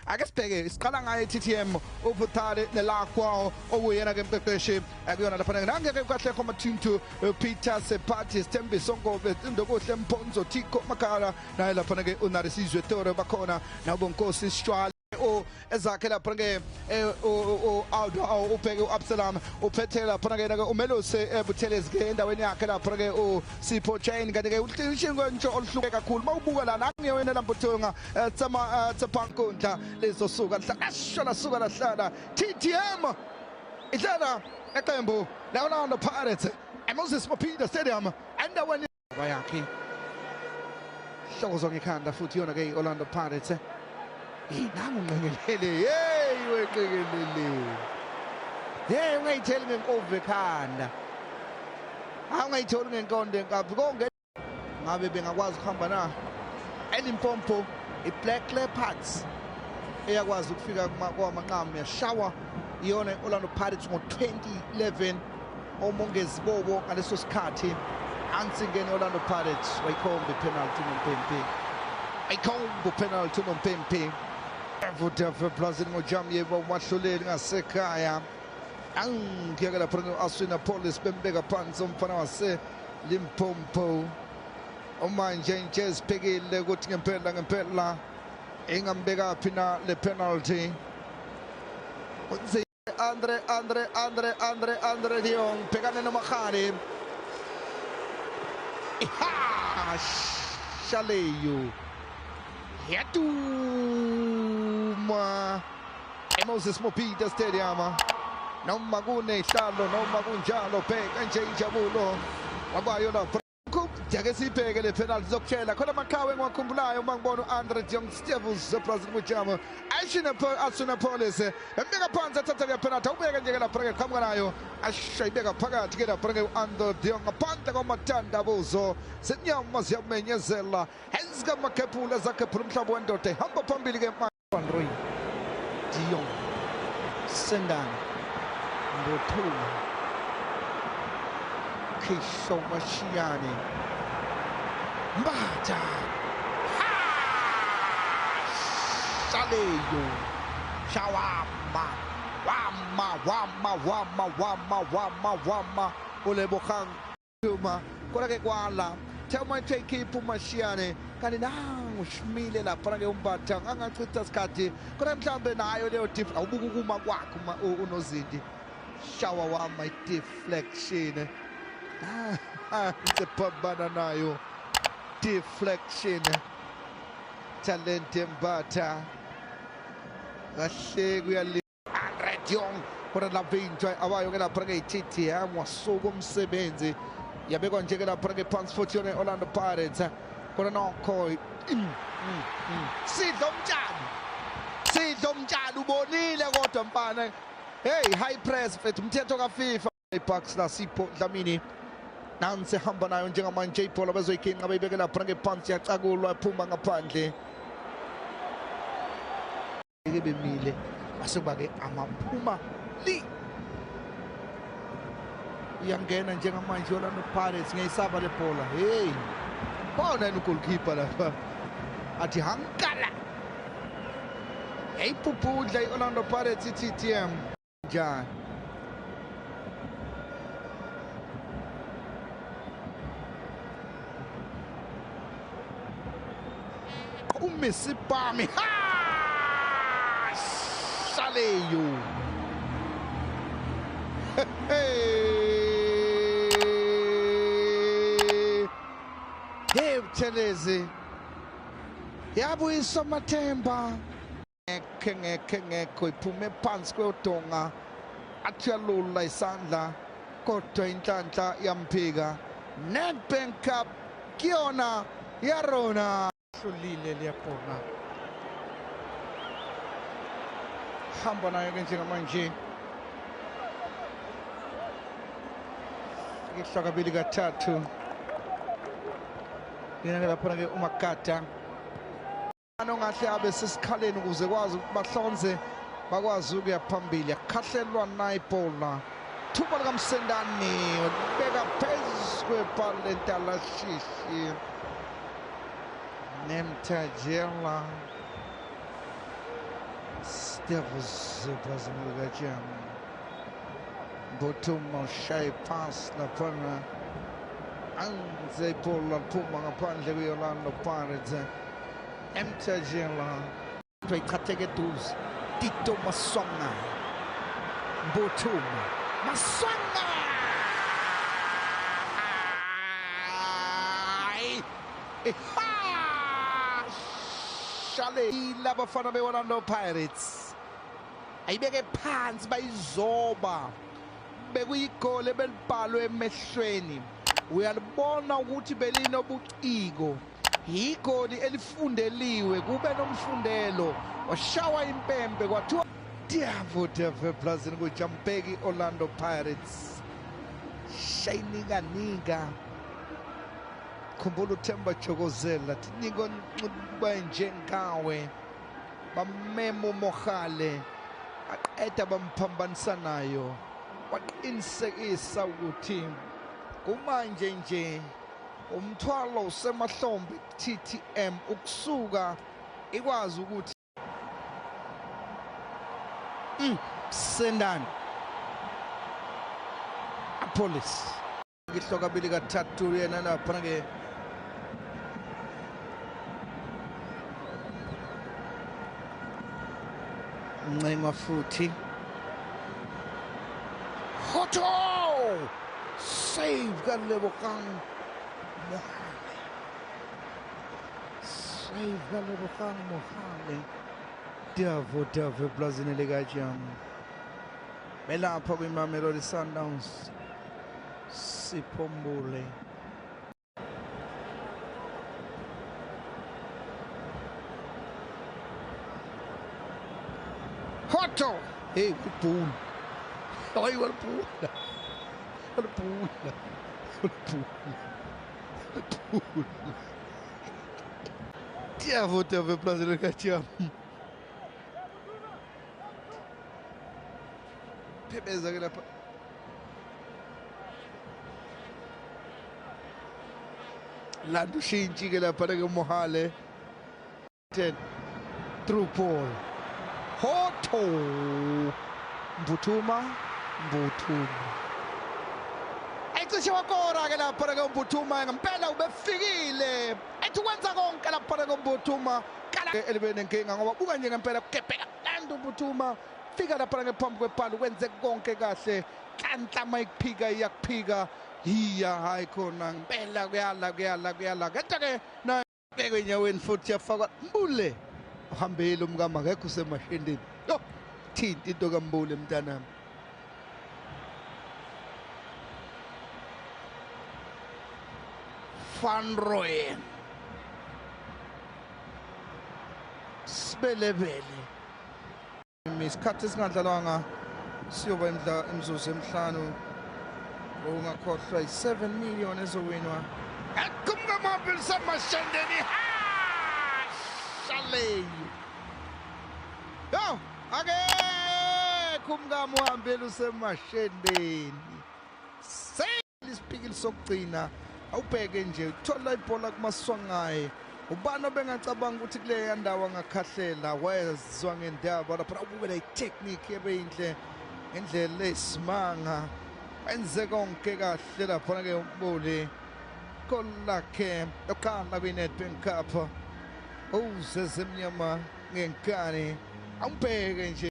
Ake sibheke siqala ngayo TTM uButhale Nelakwa okuyena ke mqeqeshi akuyona lapha nangeke kahle khoma team 2 Peter Sepati Sithembiso Ngobe Ndokuhle Mponzo Thiko Makhala naye lapha ke uNarisizwe Toro bakhona nabo Nkosi Sishwale o ezakhe lapha ke o ubheke uAbsalom uphethe lapha ke uMelose Buthelezi ke endaweni yakhe lapha ke uSipho Chain kanti ke ushingo nje oluhluke kakhulu mawubuka lana akungeyona lamputhunga tsama tsephankundla lezosuka lasho suka lahlala TTM idlala eqembu la-Orlando Pirates eMoses Mabhida Stadium endaweni yakhe hlokozwa ngekhanda futhi yona ke i-Orlando Pirates. Nangu nqengelele, hey wenqengelele, hey ungayitheli ngenkovu ekhanda, awungayitholi ngenkondo enkabi konke. Ngabe bengakwazi ukuhamba na eLimpopo i-Black Leopards eyakwazi ukufika kwamanqamu yashawa iyona i-Orlando Pirates ngo-2011 oMongezi Bobo ngaleso sikhathi. Ansingene Orlando Pirates wayikhomba ipenalty noMpempe, ayikhomba upenalty noMpempe. Vudefe Brazil ngojamye umahluleli ngasekhaya angiyeke lapho no-Aswina Police bembeka phansi umfana wase Limpopo. Manje nje sibhekile ukuthi ngempela ngempela ingambeka phi na le penalty. Andre Andre Andre Andre Andre Dion bhekane noMahali. Iha Shaleyo yaduma eMoses Mabhida Stadium. Noma kunehlalo noma kunjalo bheka nje injabulo wabayo lapho. Ake siyibheke le penalty zokutshela khona amaqhawe engiwakhumbulayo uma ngibona u-Andre Dion Stevens Brazil Mujamo Asuna Police embeka phansi athatha le penalty awubeke nje ke lapha ke qhamuka nayo asha ibeka phakathi ke lapha ke u-Andre Dion ngaphandle kwamathandabuzo senyama ziyamenyezela ezikamakhephula zakhephula umhlaba wendoda ihamba phambili ke Van Rooyen, Dion, Sendana, Mbothuma, Kisho Mashiane, Mbatha, ha! Shaleyo, Shawama, Wama, Wama, Wama, Wama, Wama, Wama, uLebogang Duma, kodwa ke kwala Thelma take uMashiane kanti nangu ushimile lapha ke uMbatha angachitha sikhathi kodwa mhlambe nayo leyo diff awubuka ukuma kwakhe unozinti shawa wama i-deflection sephambana nayo deflection Talente Mbatha kahle kuyali Andre Dion kodwa lavinjwa abayo ke lapha ke i-TTM wasuka umsebenzi yabekwa nje ke lapha ke phansi futhi yona i-Orlando Pirates kodwa nokho sidla umtshali sidla umtshali ubonile kodwa mfana hey high press mfethu umthetho kaFIFA iBucks la Sipho Dlamini nansi ehamba nayo njengamanje ibhola bezoyiginqa beyibeke lapha ke phansi yacakulwa iphuma ngaphandle ke bemile basuka ke amaphuma li iyangena njengamanje Orlando Pirates ngiyayisaba le bhola hey khona yena ugoalkeeper lapha athi hankala yayiphuphudla i-Orlando Pirates i-TTM njani uMisipami ha Shaleyo hey Buthelezi yabuyiswa amathemba ngekhe ngekhe ngekho iphume phansi kwedonga athi uyalula isandla kodwa inhlanhla yamphika. Nedbank Cup kuyona yarona hlulile liyabhonga hamba nayo ke njengamanje ihlwa kabili kathathu yena ke laphana ke uMagada ongahle abe sesikhaleni ukuze kwazi ukuthi bahlonze bakwazi ukuya phambili. Yakhahlelwa na ibhola thuba likaMsendane beka phezu kwepali lentalashishi Nemtajela. Devils eplazini likaJam. Mbuthuma ushaye phansi laphana, anze ibhola liphuma ngaphandle kwi-Orlando Pirates. Emthajela ichatheke eduze. Tito Maswanga, Mbuthuma, Maswanga, shale labafana be-Orlando Pirates ayibeke phansi bayizoba. Bekuyigoli ebelibhalwe emehlweni, uyalibona ukuthi belinobuciko, igoli elifundeliwe, kube nomfundelo, washawa impempe kwathiwa Diavo Dev eplazini kujampeki Orlando Pirates. Shayinikanika, khumbula uThemba Jokozela tiniko ncuba njengawe, bamema uMohale aqeda bamphambanisa nayo, waqinisekisa ukuthi kumanje nje umthwalo usemahlombe TTM ukusuka ikwazi ukuthi Sendani Police ngihlo kabili kathathu yena lapha ke Ncengwa futhi Hotto save kaLebogang Mohale, save kaLebogang Mohale. Devo Devo eplazini likaJam belapha kwiMamelodi Sundowns. Sipho Mbule Hotto, hey walibhula, hayi walibhula, walibhula, walibhula, walibhula. Devo Devo eplazini likaJam. Phebeza ke lapha landa ushintshi ke lapha ke Mohale. 10 through ball. Hotto Mbuthuma, Mbuthuma ecishe wakora ke lapha ke Mbuthuma, ngempela ubefikile ethi wenza konke lapha ke Mbuthuma elibe nenkinga ngoba buka nje ngempela kugebheka landa uMbuthuma fika lapha ngephambi kwepali wenze konke kahle. Nhlanhla mayikuphika iyakuphika, hiya hayi khona ngempela kuyala kuyala kuyala kenta ke na bekwe enyaweni futhi yafakwa Mbule uhambile umkama akekho usemashendeni. Yo thinta into kaMbule mntanami. Van Rooyen Sibelebele isikhathi esingadlalwanga siyoba imizuzu emihlanu, ungakhohlwa i-7 million ezowinwa ekumkamabilisamashendeni. Ha shaleyo yo akekho umkami uhambile usemashendeni. Isipikili sokugcina awubheke nje uthola ibhola kuMaswangaye. Ubani obengacabanga ukuthi kuleya ndawo angakhahlela, wezwa ngendaba lapha ubukela i-technique ebeyinhle ngendlela esimanga, wenze konke kahle lapha ke uMbuli. Gol lakhe lokuqala kwi-Nedbank Cup, uzezemnyama ngenkani, awubheke nje.